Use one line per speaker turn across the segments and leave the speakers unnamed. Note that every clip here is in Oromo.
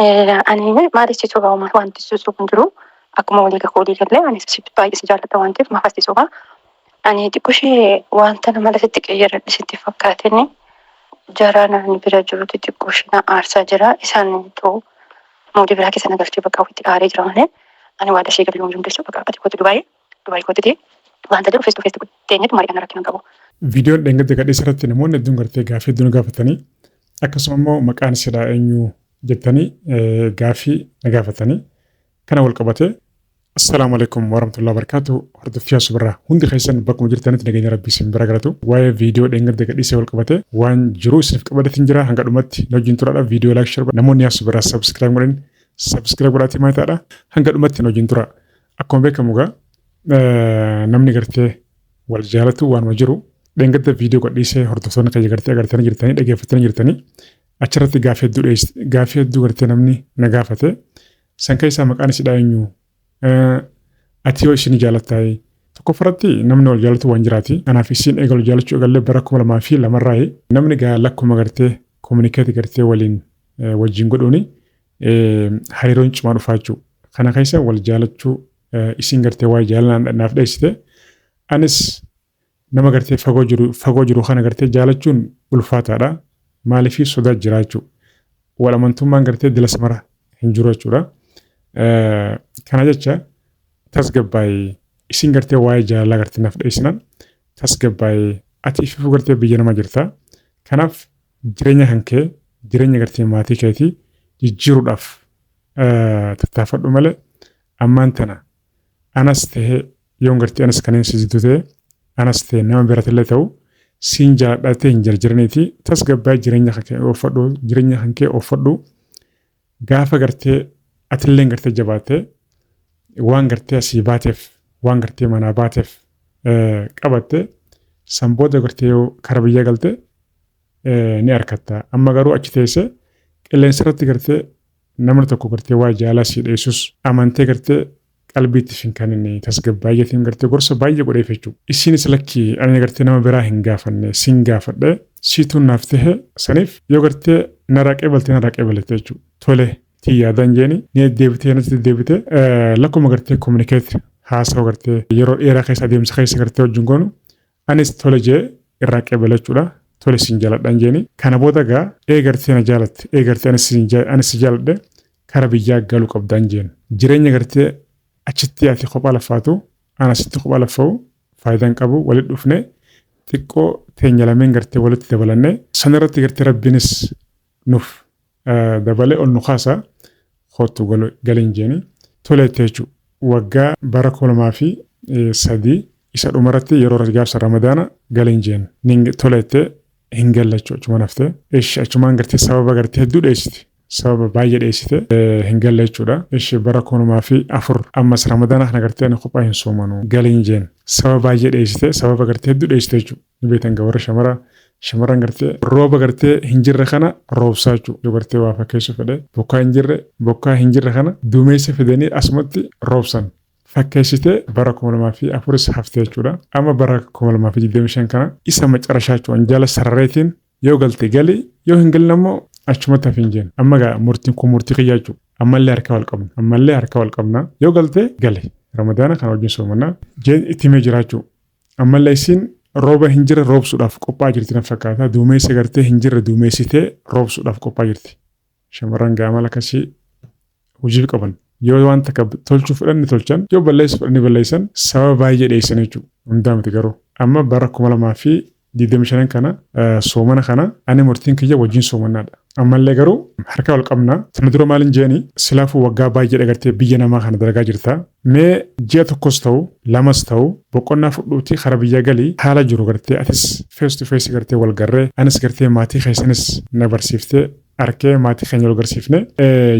Ani maaliif si sobaa uumaa wanti si sobu hin jiru. Akkuma walii kakuu walii galee anis baay'ee si jaalladha waan ta'eef maaf si sobaa. Ani xiqqooshee wanta nama lafatti qeyyarradhe sitti fakkaateen jaraa naan bira jirutu xiqqooshee na aarsaa jira. Isaan too moodii biraa keessa na galchee bakka ofitti aaree jira malee ani waada ishee galuu hin dandeessu. Bakka ati kootu Dubaayii Dubaayii kootuti wanta jedhu face to face teenyetu marii kana rakkina hin qabu.
Viidiyoon dheengadda gadhiise irratti namoonni hedduun gartee gaaffii hedduu na gaafatanii, akkasuma immoo maqaan sidhaa eenyu jettanii gaaffii na gaafatanii kana wal qabate. Assalaamu alaikum warahmatullahi wabarakatuh. Hordoffii asubirraa hundi keessan bakkuma jirtanitti nageenya rabbii isin bira galatu. Waa'ee viidiyoo dheengadda gadhiise wal qabate waan jiru isiniif qabateetiin jira, hanga dhumatti na wajjin turaadha. Viidiyoo like, share, namoonni asubirraa subscribe godhan subscribe godhaatii maayitaadha. Hanga dhumatti na wajjin tura. Akkuma beekamu egaa namni gartee wal jaalatu waanuma jiru. Dheengadda viidiyoo gadhiisee hordoftoonni kiyya gartee agartanii jirtanii, dhageeffatanii jirtanii, achirratti gaaffii hedduu dhiyeesse, gaaffii hedduu gartee namni na gaafate. San keessaa maqaan isidhaa eenyu, ati yoo isin jaalattaayee? Tokkoffaratti namni wal jaalatu waan jiraati. Kanaaf isiin eega wal jaalachuu eegallee bara 2002rraayi. Namni gaa lakkuma gartee communicate gartee waliin wajjin godhuuni hariiroon cimaa dhufaa jechuudha. Kana keessa wal jaalachuu isiin gartee waa'ee jaalalaa naaf dheessite. Anis nama gartee fagoo jiru kana gartee jaalachuun ulfaataadha. Maaliifii sodaa jira jechuudha. Wal amantummaan gartee dila samara hin jiru jechuudha. Kana jecha tasgabbaa'ee isin gartee waa'ee jaalalaa gartee naaf dheessinan tasgabbaa'ee, ati ififuu gartee biyya nama jirta. Kanaaf jireenya kan kee, jireenya gartee maatii keetii jijjiiruudhaaf tattaafadhu malee ammaan tana anas tahee yoon gartee anas kanneen si jidduu ta'e, anas ta'e nama biratillee ta'u siin jaaladhaatee hin jarjaraniiti, tasgabbaa'ee jireenya kan kee oofadhu, jireenya kan kee oofadhu. Gaafa gartee atilleen gartee jabaattee waan gartee asii baateef, waan gartee manaa baateef qabatte, san booda gartee yoo kara biyya galte ni arkatta. Amma garuu achi teessee qilleensa irratti gartee namni tokko gartee waa jaalaa sii dheessus amantee gartee qalbiitti hin kaninne, tasgabbaa'ee jetiin gartee gorsa baay'ee godheef jechuudha. Isinis lakkii, ani gartee nama biraa hin gaafanne, sin gaafadhe, siituun naaf tahe, saniif yoo gartee narraa qeebalte narraa qeebalette jechuudha. Tole tii yaadaan jeeni ni deebitee natti deebitee lakkuma gartee communicate haasawa gartee yeroo dheeraa keessa adeemsa keessa gartee wajjin goonu anis tole jee irraa qeebale jechuudha. Tole sin jaaladhaan jeeni. Kana booda gaa ee gartee na jaalatte, ee gartee anis si jaaladhe, kara biyyaa galuu qabdaan jeen. Jireenya gartee achitti ati kophaa laffaatu, ana asitti kophaa laffa'u faayidaan qabu, walitti dhufne xiqqoo teenya lameen gartee walitti dabalanne sanarratti gartee rabbiinis nuuf dabalee ol nu kaasa, kootu galiin jeeni. Tole jettee jechuudha. Waggaa bara 2003 isa dhumarratti yeroo gaafsa Ramadaana galiin jeen. Tole jettee hin galle jechuudha, achumaan haftee. Ishi achumaan gartee sababa gartee hedduu dheessite. Sababa baay'ee dheessite hin galle jechuudha. Ishi bara 2004 ammas Ramadaana kana gartee ani kophaa hin soomanu galiin jeen. Sababa baay'ee dheessite, sababa gartee hedduu dheessite jechuudha. Ni beektan warra shamara shamarran gartee rooba gartee hin jirre kana roobsaa jechuudha. Yoo gartee waa fakkeessuu fedhe bokkaa hin jirre kana duumessa fidanii asumatti roobsan. Fakkeessitee bara 2004s haftee jechuudha. Amma bara 2025 kana isa macarashaa jechuudha. Jala sarareetiin yoo galte gali, yoo hin galle ammoo achumatti hafi hin jeen. Amma gaa murtiin kun murtii kiyyaa jechuudha. Ammallee harka wal qabna. Ammallee harka wal qabna. Yoo galte gali. Ramadaana kana wajjin soomannaa. Jeen itti himee jira jechuudha. Ammallee isiin rooba hin jirre roobsuudhaaf qophaa'aa jirti na fakkaata. Duumessa gartee hin jirre duumessitee roobsuudhaaf qophaa'aa jirti. Shamarran gaamala akkasii hojiif qaban. Yoo waan takka tolchuu fedhan ni tolchan, yoo balleessuu fedhan ni balleessan, sababa baay'ee dhiyeessan jechuudha. Hundaa miti garuu. Amma bara 2025 kana soomana kana ani murtiin kiyya wajjin soomannaadha. Ammallee garuu harka wal qabna. Sana dura maalin jeeni, silaafuu waggaa baay'ee dhagartee biyya namaa kana dalagaa jirta. Mee ji'a tokkos ta'u lamas ta'u boqonnaa fudhuutii kara biyya galii, haala jiru gartee atis face to face gartee wal garree, anis gartee maatii keessanis na barsiiftee arkee, maatii keenya wal garsiifne,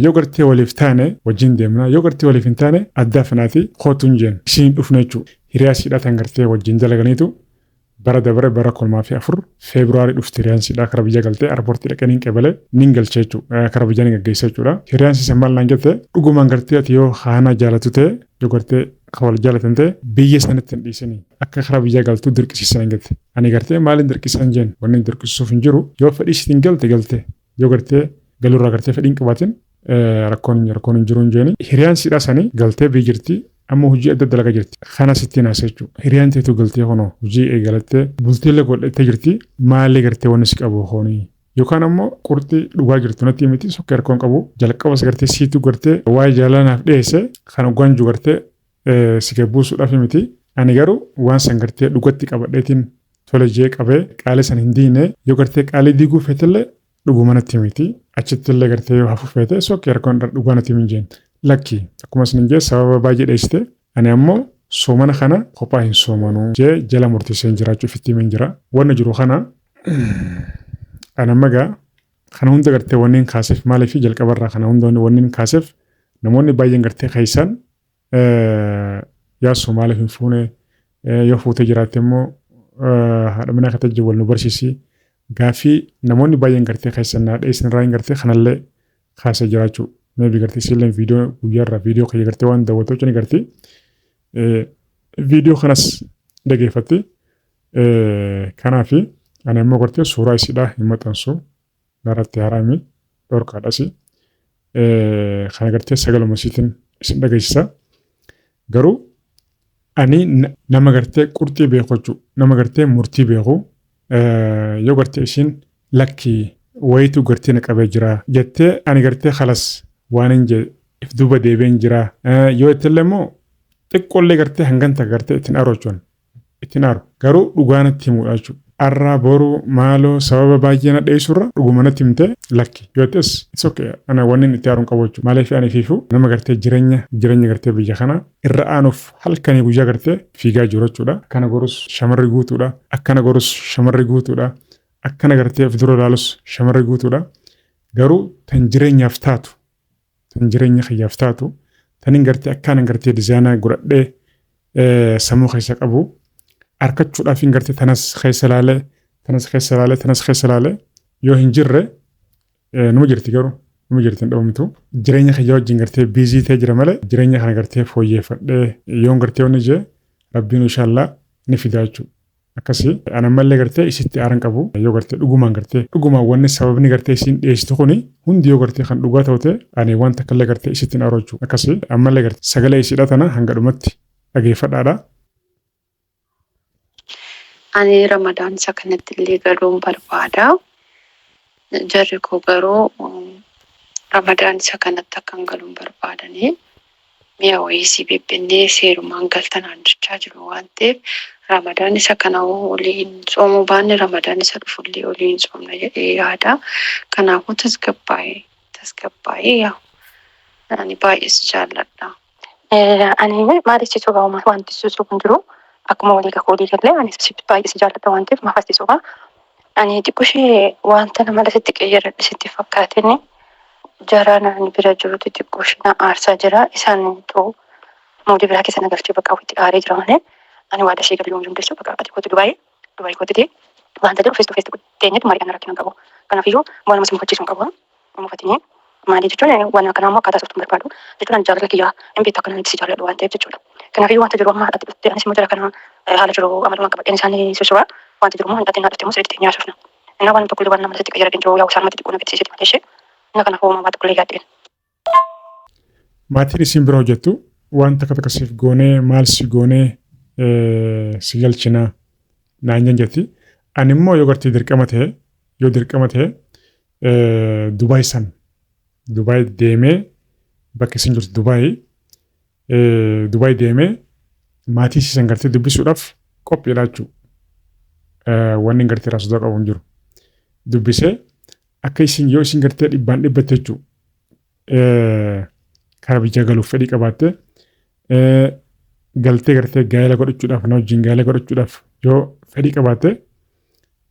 yoo gartee waliif taane wajjin deemna, yoo gartee waliif hin taane addaa fanaati kootuun jeen. Isiin dhufne jechuudha. Hiriyaa siidhaa tan gartee wajjin dalaganiitu bara dabare bara 2004 Feebruaarii dhufte. Hiriyaan siidhaa kara biyya galtee airportii dhaqee nin qeebale, nin galche jechuudha. Kara biyyaa nin gaggeessa jechuudha. Hiriyaan siisa maal naan jette? Dhugumaan gartee ati yoo haanaa jaalatu ta'e, yoo gartee kan wal jaalatan ta'e, biyya sanitti hin dhiisini. Akka kara biyya galtu dirqisiisan jette. Ani gartee maaliin dirqisiisan jeen, wanni dirqisiisuuf hin jiru. Yoo fedhii sitiin galte galte, yoo gartee galuurraa gartee fedhiin qabaatin Rakkoon hin jiru hin jeeni. Hiriyaan siidhaa sanii galtee biyya jirti. Amma hojii adda dalagaa jirti. Kana sitti naasa jechuudha. Hiriyaan teetu galtee kunoo hojii eegalattee bultiillee godhattee jirti. Maalii gartee wanni si qabu hoonii. Yookaan ammoo qurxii dhugaa jirtu natti miti sokkee rakkoon qabu. Jalqabas gartee siitu gartee waa'ee jaalala naaf dhiyeesse kan hoggaan jiru gartee si gabbuusuudhaaf miti. Ani garuu waan san gartee dhugatti qabadheetiin tole jee qabee qaalii san hin diine yoo gartee qaalii diiguu feetellee dhuguma natti miti. Achittillee gartee yoo hafu feete sokkee rakkoon dhugaa natti hin jeen. Lakki akkuma isin jee sababa baay'ee dheessite ani ammoo soomana kana kophaa hin soomanuu jee jala murteessee hin jiraachuu ofitti himin jira. Wanni jiru kana ani amma gaa kana hunda gartee wanni kaaseef maaliif jalqabarraa kana hunda wanni kaaseef namoonni baay'een gartee keessan yaasoo maaliif hin fuune yoo fuutee jiraatte immoo haadha manaa kan tajaajilu wal nu barsiisi gaaffii namoonni baay'een gartee keessan naa dheessan irraa hin gartee kanallee kaasee jiraachuu. Maybe gartee isiillee viidiyoo guyyaarraa viidiyoo kiyya gartee waan daawwattu ni gartee viidiyoo kanas dhageeffatti. Kanaafi ani ammoo gartee suuraa isiidhaa hin maxxansu narratti haraami dhorkaadhasi. Kana gartee sagaluma isiitiin isin dhageessisa. Garuu ani nama gartee qurxii beeku jechuudha. Nama gartee murtii beeku yoo gartee isiin lakkii wayitu gartee na qabee jira jettee ani gartee kalas waan hin jedhe if duuba deebi'een jira. Yoo jettellee immoo xiqqoollee gartee hanganta gartee ittiin aaru jechuun ittiin aaru. Garuu dhugaa natti himuudha jechuudha. Arraa boru maaloo sababa baay'ee na dheessurra dhuguma natti himte lakki. Yoo jettes it's okay ana wanni itti aaruun qabu jechuudha. Maaliif ani fiifu nama gartee jireenya gartee biyya kana irra aanuuf halkanii guyyaa gartee fiigaa jiru jechuudha. Akkana gorus shamarri guutuudha. Akkana gorus shamarri guutuudha. Akkana gartee of dura ilaalus shamarri guutuudha. Garuu tan jireenyaaf taatu tan jireenya kiyyaaf taatu tanin gartee akkaan gartee dizaayinaa godhadhee sammuu keessa qabu harkachuudhaaf hin gartee tanas keessa ilaalee tanas keessa ilaalee tanas keessa ilaalee yoo hin jirre numa jirti garuu numa jirti hin dhabamtu. Jireenya kiyya wajjin gartee busy ta'ee jira malee jireenya kana gartee fooyyeffadhee yoon gartee wanni jee rabbiin inshaallah ni fida jechuudha. Akkasii ani ammallee gartee isitti aaran qabu yoo gartee dhugumaan gartee dhugumaan wanni sababni gartee isiin dhiyeessitu kuni hundi yoo gartee kan dhugaa ta'u ta'e ani wanta akkallee gartee isitti hin aaru jechuudha. Akkasii ammallee gartee sagalee isiidha tana hanga dhumatti dhageeffadhaadha.
Ani Ramadaan isa kanatti illee galuun barbaada. Jarri koo garuu Ramadaan isa kanatti akkan galuun barbaadanii mi'a wayii si bibbinnee seerumaan galtanaan jechaa jiru waan ta'eef Ramadaan isa kana waliin soomuu baanne Ramadaan isa dhufullee waliin soomna jedhee yaada. Kanaafuu tasgabbaa'ee yaa ani baay'ee si jaalladha. Ani maaliif si sobaa wanti si sobu hin jiru. Akkuma walii kakuu walii gallee ani baay'ee si jaalladha waan ta'eef maaf si sobaa. Ani xiqqoo ishee wanta nama lafatti qeyyarradhe sitti fakkaateen jara naan bira jirutu xiqqoo ishee na aarsaa jira. Isaan too moodii biraa keessa na galchee bakka ofitti aaree jira malee ani waada ishee galuu hin dandeessu bakka ati kootu Dubaayii kootu ta'e wanta jedhu face to face teenyetu marii kana rakkina hin qabu. Kanaafiyyuu waan nama si mufachiisu hin qabu. Mufatini maali jechuun waan akkanaa immoo akkaataa softuun barbaadu jechuun ani jaalala kiyyaa hin beektu akka namni si jaalladhu waan ta'eef jechuudha. Kanaafiyyuu wanta jiru amma ati dhuftee anis immoo jara kana haala jiru amalumaan qabadheen isaanii sussuraa wanta jiru immoo ati naa dhufte immoo sirriitti teenyee haasofna. Innaa waan tokko illee waan nama sitti qayyara hin jiru yaa isaan matti xiqqoo na gaddisiiseti malee ishee. Innaa kanaafuu uumamaa tokko illee yaaddeen.
Maatiin isin bira hojjettu waan takka takka siif goonee maal si goonee si galchinaa naan jan jetti. Ani immoo yoo gartee dirqama ta'e yoo dirqama ta'e Dubaay san Dubaay deemee bakka isin jirtu Dubaay Dubaay deemee maatii isiisan gartee dubbisuudhaaf qophiidha jechuudha. Wanni gartee irraa sodaa qabu hin jiru. Dubbisee akka isin yoo isin gartee dhibbaan dhibbatte jechuudha. Karaa biyya galuuf fedhii qabaatte galtee gartee gaa'ela godhachuudhaaf na wajjin gaa'ela godhachuudhaaf yoo fedhii qabaatte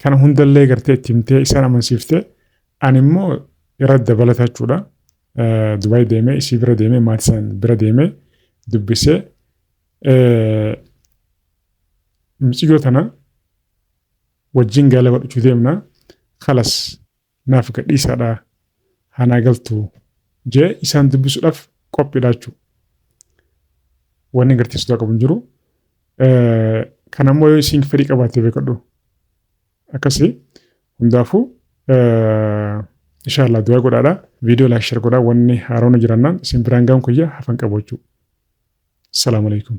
kana hundallee gartee itti himtee isaan amansiiftee ani immoo irra dabalata jechuudha. Dubaay deemee isii bira deemee maatii isaan bira deemee dubbisee mucayyoo tana wajjin gaa'ela godhachuu deemna kalas naaf gadhiisaadha hanaa galtu jee isaan dubbisuudhaaf qophiidha jechuudha. Wanni gartee sodaa qabu hin jiru. Kan ammoo yoo isiin fedhii qabaatte beekadhu. Akkasii hundaafuu Inshaallah du'aa godhaadha. Viidiyoo like share godhaa, wanni haaroon jirannaan isin biraan ga'uun kiyya hafan qabu jechuudha. Assalaamu alaikum.